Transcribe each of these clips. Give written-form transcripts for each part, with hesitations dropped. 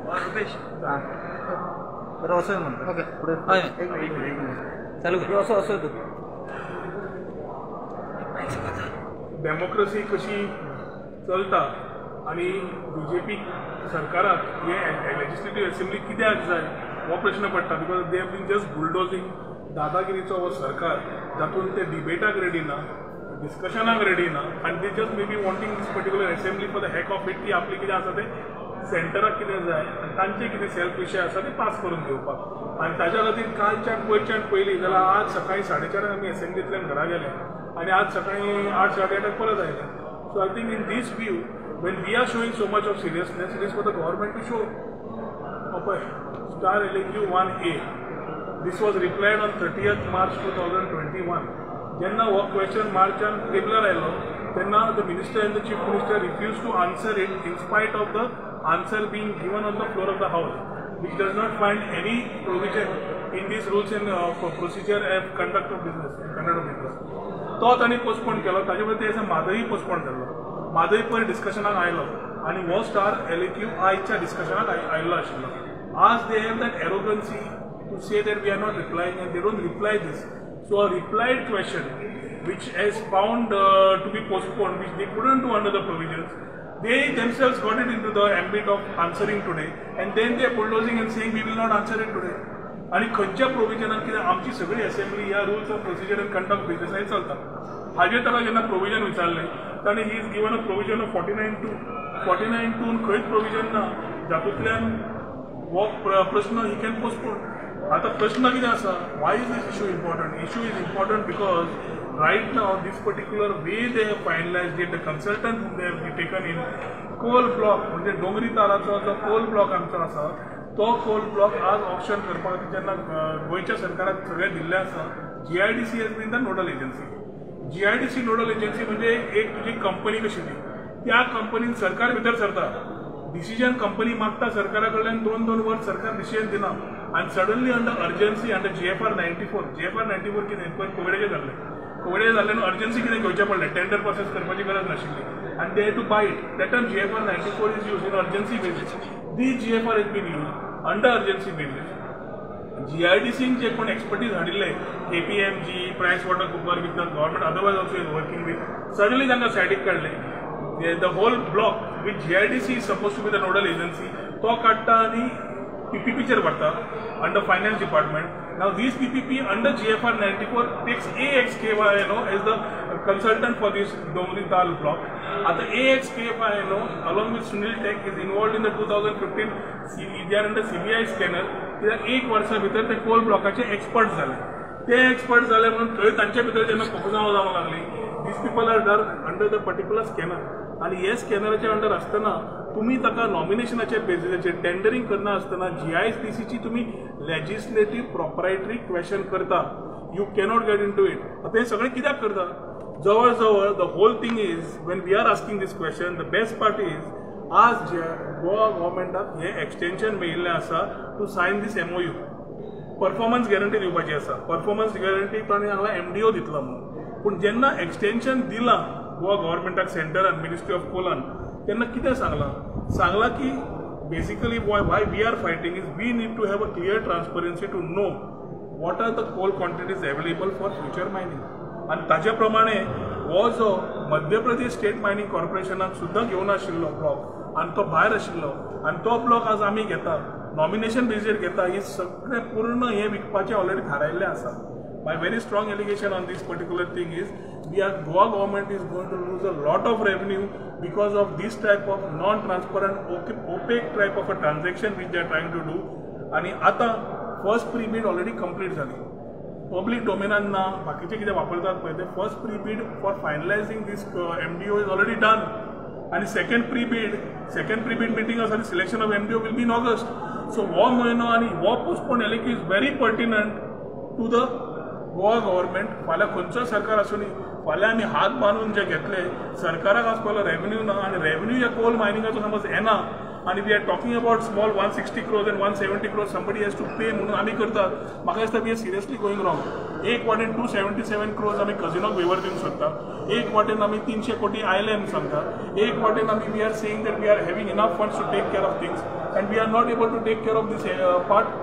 रुपेश बरं असं म्हणतो. ओके पुढे चालू कर. असं असं तू डेमोक्रेसी कशी चलता आनी बीजेपी सरकाराक हे लेजिस्लेटीव असेंब्ली कित्याक जाय हो प्रश्न पडटा. Because they have been just bulldozing दादागिरीचो हो सरकार जातून ते डिबेटाक रेडी ना, डिस्कशनाक रेडी ना आनी they just may be wanting this particular assembly for the heck of it की आपली कितें आसा तें सेंटराक कितें जाय आनी तांचे कितें सेल्फ विशय आसा ते पास करून घेवपाक. आनी ताच्या खातीर कालच्यान पयरच्यान पयलीं जाल्यार आज सकाळीं 4:30 आमी असेंब्लींतल्यान घरा गेले आनी आज सकाळीं 8 साडे 8 परत आयले. So I think in this view when we are showing so much of seriousness, it is for the government to show. पळय star LAQ 1A, this was replied on 30th March 2021. जेन्ना हो क्वेश्चन मार्चान टेबलार आयलो तेन्ना the minister and the chief minister refuse to answer it in spite of the answer being given on the floor of the house, which does not find any provision in these rules and procedure of conduct of business. Conduct of business. तो तांणी postpone केलो. ताजे पयलीं ते Mhadei postpone जाल्लो. म्हादई पयर डिस्कशनाक आयलो आनी हो स्टार LAQ आयच्या डिस्कशनाक आयिल्लो आशिल्लो. आज they have that arrogancy to say that we are not replying and they don't reply this. So a replied question which is found to be postponed, which they couldn't do under the provisions, they themselves got it into the ambit of answering today, and then they are bulldozing and saying we will not answer it today. आणि खंयच्या प्रोविजनान कितें आमची सगळी assembly ह्या rules of procedure and conduct बिजनेसांनी चलता. हाजेर ताका जेन्ना प्रोविजन विचारलें ताणें he is given a provision of 49(2). 49(2) खंयच प्रोविजन ना जातूंतल्यान हो प्रश्न he can postpone. आतां प्रश्न कितें आसा, why is this issue important? Issue is important because right now this particular way they have finalized it, the consultant whom they have taken in, coal block म्हणजे डोंगरी तालाचो जो कोल ब्लॉक आमचो आसा तो कोल ब्लॉक आज auction करपा खातीर जेन्ना गोंयच्या सरकाराक सगळें दिल्लें आसा, GIDC has been the nodal agency. GIDC nodal agency म्हणजे एक तुजी कंपनी कशी ती, त्या कंपनीन सरकार भितर सरता, डिसिजन कंपनी मागता सरकारा कडल्यान, 2-2 वर्स सरकार डिसिजन दिना आनी suddenly under urgency under GFR 94. GFR 94 कितें पयर कोविडाचें जाल्लें, कोविडाचें जाल्लें न्हू अर्जन्सी कितें घेवचें पडलें, टेंडर प्रोसेस करपाची गरज नाशिल्ली आनी they to buy it. That time GFR 94 is use in urgency basis. The GFR is been use under urgency basis. GIDCन जे कोण एक्सपर्टीज हाडिल्ले, KPMG, Price Water Cooper with the government otherwise also is working with, suddenly तांकां सायडीक काडले. The whole block with GIDC is suppose to be the nodal agency तो काडटा आनी PPPचेर व्हरता under finance department. Now this PPP under GFR 94 takes AXKYNO as the consultant for this Dongri Tal block. आतां AXKYNO along with Sunil Tech is involved in the 2015, they are under CBI scanner. कित्याक एक वर्सा भितर ते कोल ब्लॉकाचे expert जाले. ते expert जाले म्हणून थंय तांचे भितर जेन्ना कोफुजांव जावंक लागली, these people are under the particular scanner. आनी हे स्कॅनराचे अंडर आसतना तुमी ताका नॉमिनेशनाच्या बेजीसाचेर टेंडरींग करना आसतना GIDCची तुमी लेजिस्लेटीव प्रोपरायटरी क्वेश्चन करता. You cannot get into it. आतां हें सगळें कित्याक करता? जवळ जवळ the whole thing is when we are asking this question, the best part is आज जे गोवा गव्हर्मेंटाक हें एक्सटेन्शन मेळिल्लें आसा to sign this MOU. Performance guarantee दिवपाची आसा. परफॉर्मन्स गॅरंटी ताणें हांगा MDO दितलो म्हणून. पूण जेन्ना एक्सटेन्शन दिलां गोवा गव्हर्मेंटाक सेंटरान मिनिस्ट्री ऑफ कोलान, तेन्ना कितें सांगलां? सांगलां की basically why we are fighting is we need to have a clear transparency to know what are the coal quantities available for future mining. आनी ताजे प्रमाणे हो जो मध्य प्रदेश स्टेट मायनींग कॉर्पोरेशनाक सुद्दां घेवन आशिल्लो ब्लॉक आनी तो भायर आशिल्लो आनी तो ब्लॉक आज आमी घेता, नॉमिनेशन बेजीर घेता, हे सगळें पूर्ण हें विकपाचें ऑलरेडी थारायल्लें आसा. My very strong allegation on this particular thing is we are Goa government is going to lose a lot of revenue because of this type of non-transparent, opaque type of a transaction which they are trying to do. आणि आता first pre bid already complete झाली, public डोमेनान ना, बाकीचे कितें वापरतात पळय ते first pre bid for finalizing this MDO is already done. आनी second pre bid meeting आसा आनी selection of MDO will be in August. So हो म्हयनो आनी हो postpone LAQ is very pertinent to the Goa government. फाल्यां खंयचो सरकार आसूं, फाल्यां आमी हात बांदून जे घेतले सरकाराक आज पयलो रेवेन्यू ना आनी रेवेन्यू ह्या कोल मायनिंगाचो समज येना आनी we are talking about small 160 crores and 170 crores somebody has to pay म्हणून आमी करतात. म्हाका दिसता we are seriously going wrong. एक वाटेन 277 क्रोर्स आमी कजिनोक वेवर दिवंक सोदता, एक वाटेन आमी 300 कोटी आयले म्हणून सांगता, एक वाटेन आमी we are saying that we are having enough funds to take care of things and we are not able to take care of this part.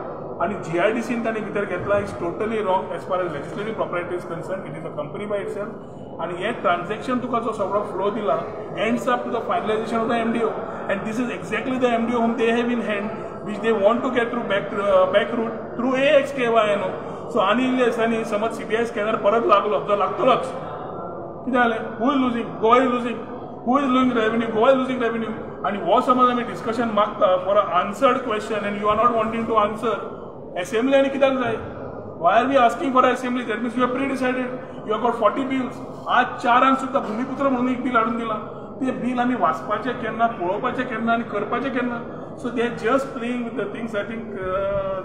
आनी GIDCन तांणी भितर घेतला is totally wrong as far as legislative propriety is concern. It is a company by itself. आनी हें transaction तुका जो सगळो flow दिला ends up to the finalization of the MDO, and this is exactly the MDO whom they have in hand which they want to get through back route through AXKYNO. So आनी इल्ले दिसांनी समज CBI scanner परत लागलो जो लागतलोच, कितें जालें? Who is losing? Goa is losing. Who is losing revenue? Goa is losing revenue. आनी हो समज आमी डिस्कशन मागता for a answered question and you are not wanting to answer. Assembly आनी कित्याक जाय? Why are we asking for assembly? That means you have pre decided. You have got 40 bills. आज 4 सुद्दां भुमिपुत्र म्हणून एक बील हाडून दिलां. तें बील आमी वाचपाचें केन्ना, पळोवपाचें केन्ना आनी करपाचें केन्ना? So they are just playing with the things. I think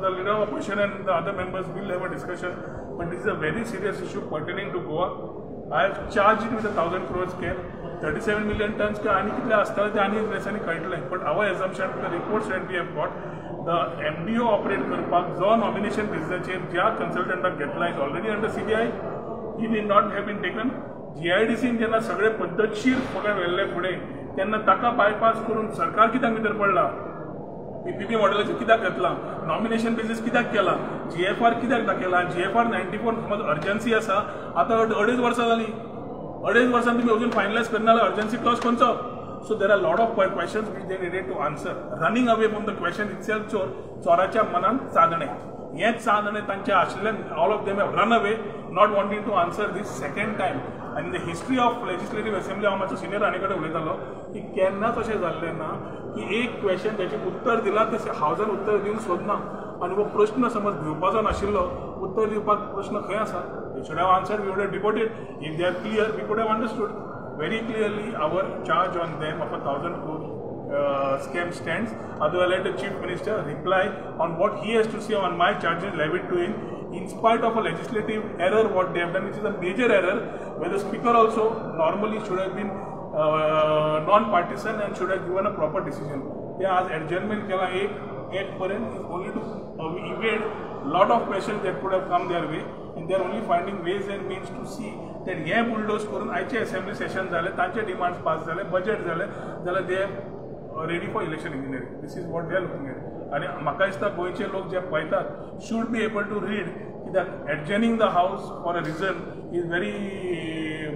the leader of opposition and the other members will have a discussion, but this is a very serious issue pertaining to Goa. I have charge it with 1,000 crores scam, 37 million tons काय आनी कितले आसतले ते आनी दिसांनी कळटलें. But our assumption, the reports that we have got, the MDO operate करपाक जो नॉमिनेशन बिजनेसचेर ज्या कन्सल्टंटाक घेतला is already under CBI. He need not have been taken. GIDCन जेन्ना सगळे पद्दतशीर फकत व्हेल्ले फुडें तेन्ना ताका बायपास करून सरकार कित्याक भितर पडला? PPP मॉडेलाचेर कित्याक घेतला? नॉमिनेशन बेसीस कित्याक केला? GFR कित्याक दाखयला? GFR 94 समज अर्जन्सी आसा, आतां 2.5 वर्सां जालीं, 2.5 वर्सां तुमी अजून फायनलायज करना जाल्यार अर्जन्सी क्लॉज खंयचो? So there are lot of questions which they needed to answer. Running away from the question itself चोर, चोराच्या मनान चांदणें, हेंच चांदणें तांचें आशिल्ल्यान all of them have run away, not wanting to answer this second time. आनी the history of legislative assembly हांव मातसो senior Rane कडेन उलयतालो की केन्नाच अशें जाल्लें ना की एक क्वेश्चन ताचें उत्तर दिलां तें हावजान उत्तर दिवंक सोदना आनी हो प्रश्न समज घेवपाचो नाशिल्लो, उत्तर दिवपाक प्रश्न खंय आसा? They should have answered, we would have debated. If they are clear, we could have understood very clearly. Our charge on them of 1,000 crore scam stands. Otherwise, let the Chief Minister reply on what he has to say on my charges levied to him, in spite of a legislative error what they have done, which is a major error, where the Speaker also normally should have been non-partisan and should have given a proper decision. They आज adjournment केला 8 पर्यंत is only to evade lot of questions that could have come their way, and they are only finding ways and means to see that हे bulldoze करून आयचे assembly Seshan जाले, तांचे demands pass जाले, budget जाले, जाल्यार they ready for election engineering. This is what they are looking at. आनी म्हाका दिसता गोंयचे लोक जे पळयतात should be able to read कित्याक adjourning the house for a reason is very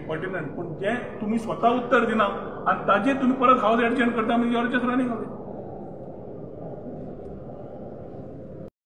pertinent. पूण जें तुमी स्वता उत्तर दिना आनी ताजेर तुमी परत हावज एडजर्न करता म्हणजे you are just running away.